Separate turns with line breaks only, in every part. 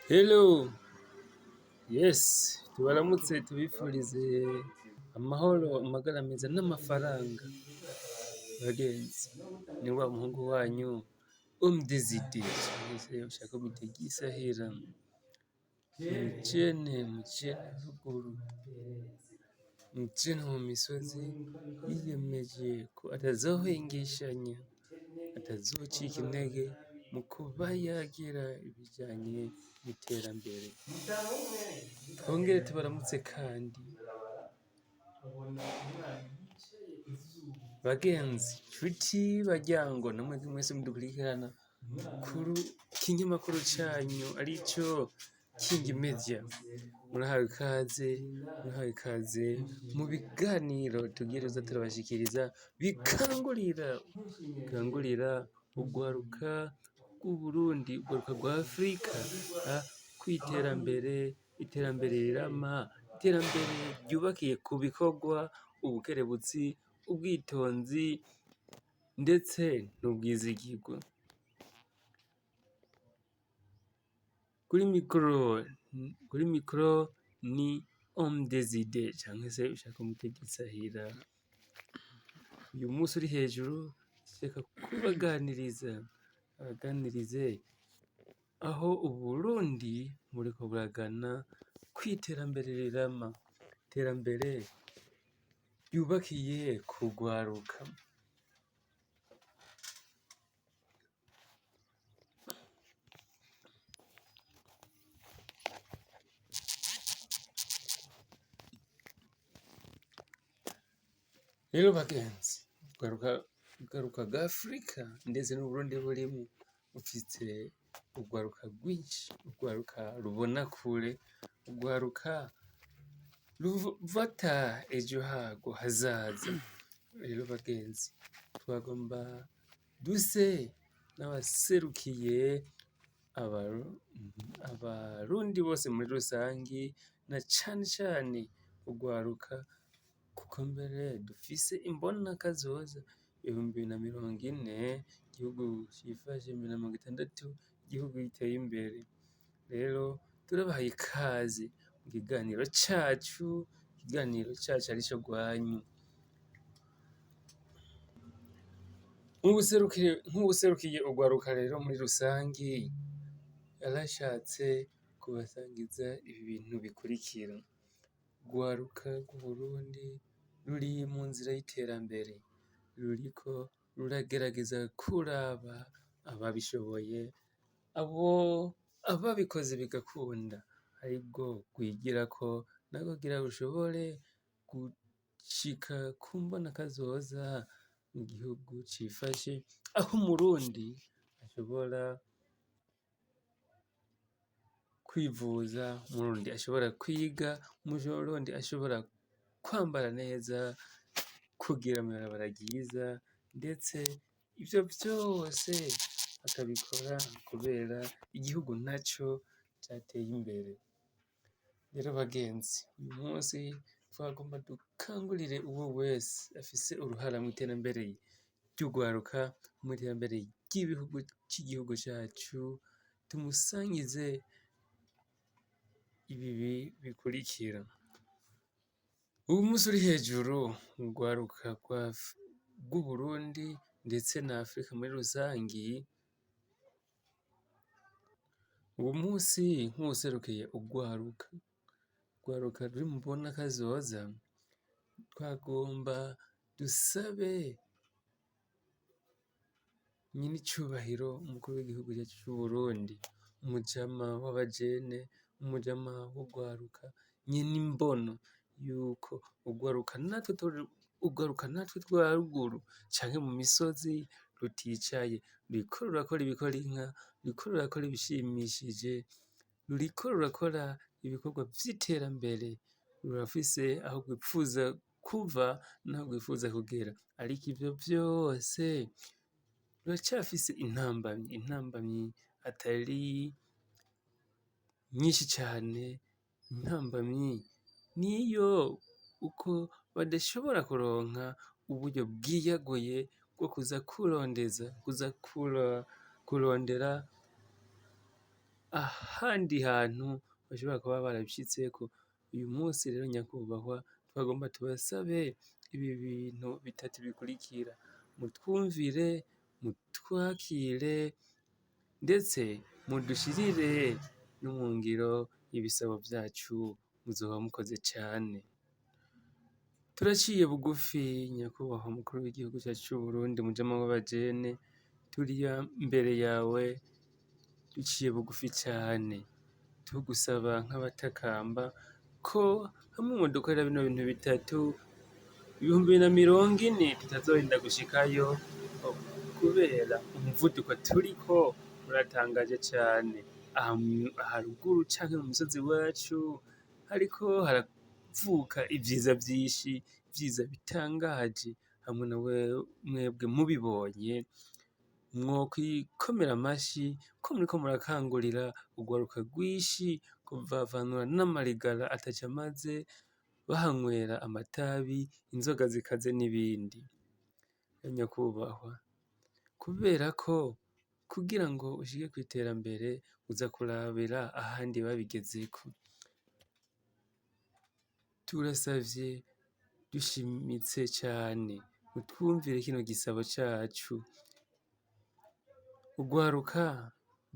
Hello, yes, tubaramutse tubifurize amahoro, amagara meza n'amafaranga. Bagenzi, ni wa muhungu wanyu Homme des idées canke se ushaka mwite Gisahira, umujene, umujene ruguru, umujene mu misozi yiyemeje ko atazohengeshanya, atazocika intege mu kuba yagira ibijanye n'iterambere. Twongere tubaramutse kandi bagenzi, nshuti, baryango namwe mwese mudukurikirana kuri kinyamakuru canyu arico King Media, murahawe ikaze, murahawe ikaze mu biganiro tugiye tuza turabashikiriza bikangurira, bikangurira urwaruka rw'Uburundi, urwaruka rwa Afrika kw'iterambere, iterambere rirama, iterambere ryubakiye ku bikorwa, ubukerebutsi, ubwitonzi ndetse n'ubwizigirwa. Kuri mikoro, kuri mikoro ni Homme des idées canke se ushaka mwite Gisahira. Uyu munsi uri hejuru nshaka kubaganiriza, abaganirize aho Uburundi buriko buragana kw'iterambere rirama, iterambere ryubakiye ku rwaruka. Rero bagenzi, urwaruka urwaruka rwa Afrika ndetse n'Uburundi burimwo, bufise urwaruka rwinshi, urwaruka rubona kure, urwaruka rufata ejo harwo hazaza. Rero bagenzi, twagomba duse n'abaserukiye abarundi bose muri rusangi na cane cane urwaruka, kuko mbere dufise imbona kazoza 2040 igihugu cifashe, 2060 igihugu giteye imbere. Rero turabahaye ikaze mu kiganiro cacu, ikiganiro cacu arico rwanyu. Nk'uwuserukiye urwaruka rero muri rusangi, yarashatse kubasangiza ibi bintu bikurikira: urwaruka rw'Uburundi ruri mu nzira y'iterambere, ruriko ruragerageza kuraba ababishoboye, abo ababikoze bigakunda, aribwo rwigirako narwo kugira rushobore gushika ku mbonakazoza mu gihugu cifashe, aho Umurundi ashobora kwivuza, Umurundi ashobora kwiga, Umurundi ashobora kwambara neza, kugira mw'ibarabara ryiza, ndetse ivyo vyose akabikora kubera igihugu naco cateye imbere. Rero bagenzi, uyu munsi twagomba dukangurire uwo wese afise uruhara mw'iterambere ry'urwaruka, mw'iterambere ry'ibihugu c'igihugu cacu, tumusangize ibi bikurikira. Uwu munsi uri hejuru, urwaruka rw'Uburundi ndetse na Afrika muri rusangi, uwu munsi nk'uwuserukiye urwaruka, urwaruka ruri mu mbonakazoza, twagomba dusabe nyenicubahiro umukuru w'igihugu cacu c'Uburundi, umujama w'abajene, umujama w'urwaruka, nyen'imbono yuko urwaruka natwe urwaruka natwe twa ruguru canke mu misozi ruticaye, ruriko rurakora ibikora inka, ruriko rurakora ibishimishije, ruriko rurakora ibikorwa vy'iterambere, rurafise aho rwipfuza kuva naho rwifuza kugera, ariko ivyo vyose ruracafise intambamyi, intambamyi atari nyinshi cane, intambamyi niyo uko badashobora kuronka uburyo bwiyaguye bwo kuza kurondeza, kuza kurondera ahandi hantu bashobora kuba barabishitseko. Uyu munsi rero nyakubahwa, twagomba tubasabe ibi bintu bitatu bikurikira: mutwumvire, mutwakire, ndetse mudushirire no mu ngiro ibisabo vyacu, muzoba mukoze cane. Turaciye bugufi nyakubahwa mukuru w'igihugu cacu c'Uburundi, mujama w'abajene, turi imbere yawe duciye bugufi cane, tugusaba nk'abatakamba ko hamwe mwodukorera bino bintu bitatu, 2040 tutazorinda gushikayo kubera umuvuduko turiko uratangaje cane. Aha ruguru canke mu misozi iwacu hariko haravuka ivyiza vyinshi, ivyiza bitangaje, hamwe mwebwe mubibonye mwokwikomera amashi ko muriko murakangurira urwaruka rwinshi kuvavanura n'amarigara ataco amaze, bahanywera amatabi, inzoga zikaze n'ibindi. Nyakubahwa, kubera ko kugira ngo ushike kw'iterambere uza kurabira ahandi babigezeko. Turasavye dushimitse cane mutwumvire kino gisabo cacu. Urwaruka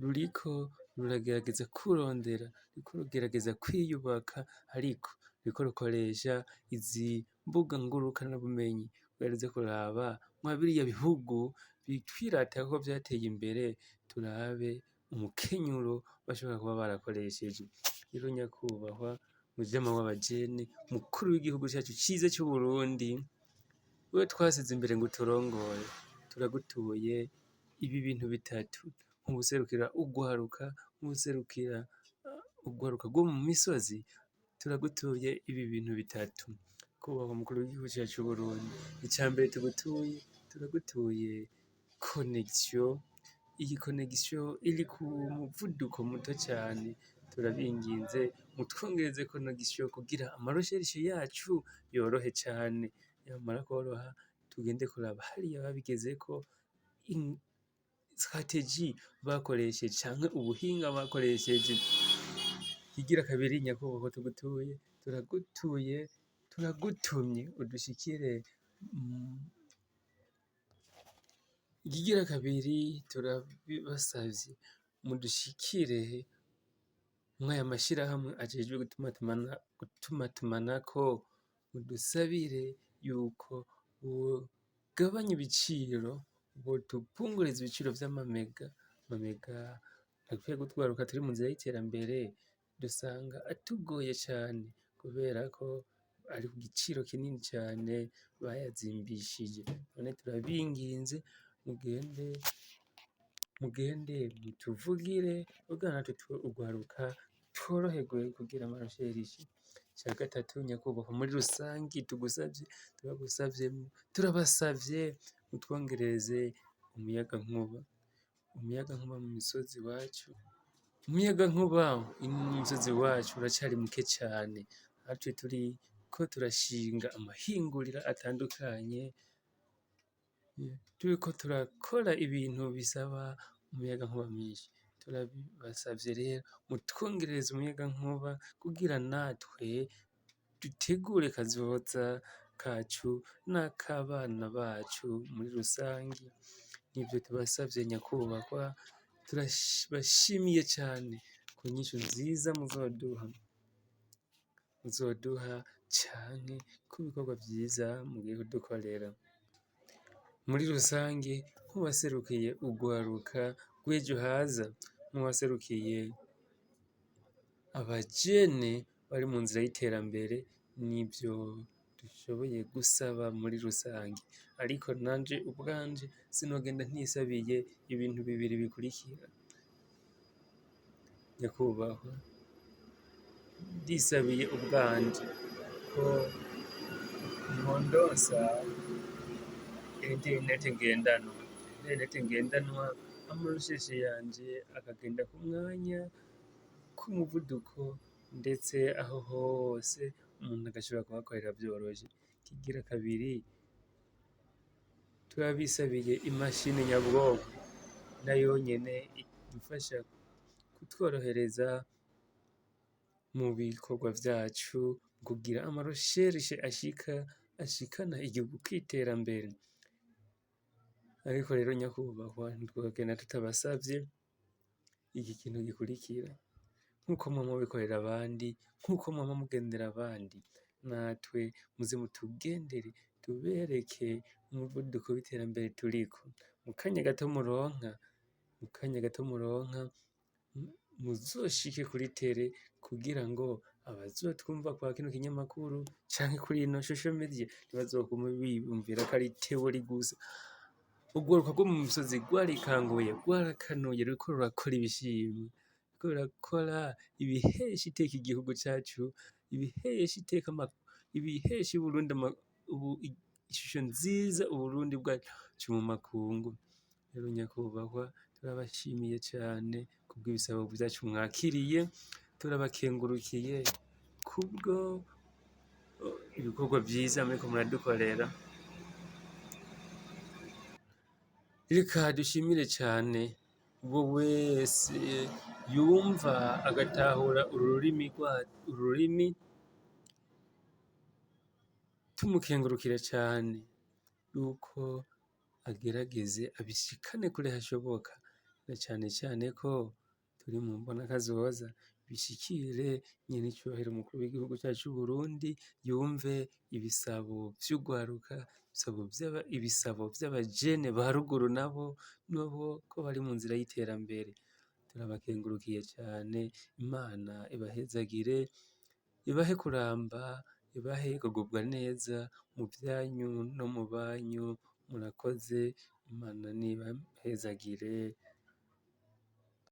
ruriko ruragerageza kurondera, ruriko rugerageza kwiyubaka, ariko ruriko rukoresha izi mbuga ngurukanabumenyi kugira ruze kuraba mwa biriya bihugu bitwirata ko vyateye imbere, turabe umukenyuro bashobora kuba barakoresheje. Rero nyakubahwa mujama w'abajene, mukuru w'igihugu cacu ciza c'Uburundi, wewe twasize imbere ngo uturongore, turagutuye ibi bintu bitatu: nk'uwuserukira urwaruka, nk'uwuserukira urwaruka rwo mu misozi, turagutuye ibi bintu bitatu. Kubahwa mukuru w'igihugu cacu c'Uburundi, ica mbere tugutuye, turagutuye connection. Iyi connection iri ku muvuduko muto cane, turabinginze mutwongereze connection kugira amareshereshe yacu yorohe cane. Niyamara kworoha tugende kuraba hariya babigezeko, strategie bakoresheje canke ubuhinga bakoresheje. Ikigira kabiri nyakubahwa tugutuye, turagutuye, turagutumye udushikire. Ikigira kabiri turabibasavye mudushikire mw'aya mashirahamwe ajejwe gutumatumanako, mudusabire yuko bogabanya ibiciro, botupunguriza ibiciro vy'amamega. Amamega akwiye gutwaruka turi mu nzira y'iterambere, dusanga atugoye cane kubera ko ari ku giciro kinini cane bayazimbishije. None turabinginze mugende, mugende mutuvugire kugira natwe urwaruka tworoherwe kugira amarusherishe. Ica gatatu nyakubahwa muri rusangi tugusavye, turagusavye, turabasavye mutwongerereze umuyagankuba, umuyagankuba mu misozi iwacu, umuyagankuba mu misozi iwacu uracari muke cane. Natwe turiko turashinga amahinguriro atandukanye, turiko turakora ibintu bisaba umuyagankuba mwinshi. Turabasavye rero mutwongerereze umuyagankuba kugira natwe dutegure kazoza kacu n'akabana bacu muri rusangi. Nivyo tubasavye nyakubahwa, turabashimiye cane ku nyishu nziza muzoduha, muzoduha canke ku bikorwa vyiza mugiye kudukorera. Muri rusangi nk'uwaserukiye urwaruka rw'ejo haza, nk'uwaserukiye abajene bari mu nzira y'iterambere, nivyo dushoboye gusaba muri rusangi. Ariko nanje ubwanje sinogenda ntisabiye ibintu bibiri bikurikira. Nyakubahwa, ndisabiye ubwanje ko mwondonsa interinete ngendanwa, interinete ngendanwa, amarusheshe yanje akagenda ku mwanya, ku muvuduko, ndetse aho hose umuntu agashobora kuhakorera vyoroshe. Ikigira kabiri, turabisabiye imashini nyabwonko nayo nyene idufasha. kutworohereza mu bikorwa vyacu, mu kugira ama recherche ashika ashikana igihugu kw'iterambere. Ariko rero nyakubahwa, ntitwogenda tutabasavye iki kintu gikurikira: nk'uko mwama mubikorera abandi, nk'uko mwama mugendera abandi, natwe muze mutugendere tubereke umuvuduko w'iterambere turiko. Mu kanya gato muronka, mu kanya gato muronka, muzoshike kuri terrain kugira ngo abazotwumva kwa kino kinyamakuru canke kuri ino social media ntibazogume biyumvira ko ari théorie gusa. Urwaruka rwo mu misozi rwarikanguye, rwarakanuye, ruriko rurakora ibishimwe, ruriko rurakora ibihesha iteka igihugu cacu, ibihesha iteka, ibihesha Uburundi ishusho nziza, Uburundi bwacu mu makungu. Rero nyakubahwa, turabashimiye cane kubw'ibisabo vyacu mwakiriye, turabakengurukiye kubwo ibikorwa vyiza muriko muradukorera. Reka dushimire cane uwo wese yumva agatahura ururimi, ururimi tumukengurukira cane yuko agerageze abishikane kure hashoboka, na cane cane ko turi mu mbonakazoza, bishikire nyenicubahiro umukuru w'igihugu cacu c'Uburundi, yumve ibisabo vy'urwaruka, ibisabo vy'abajene ba ruguru, nabo ko bari mu nzira y'iterambere. Turabakengurukiye cane, Imana ibahezagire, ibahe kuramba, ibahe kugubwa neza mu vyanyu no mu banyu. Murakoze, Imana nibahezagire.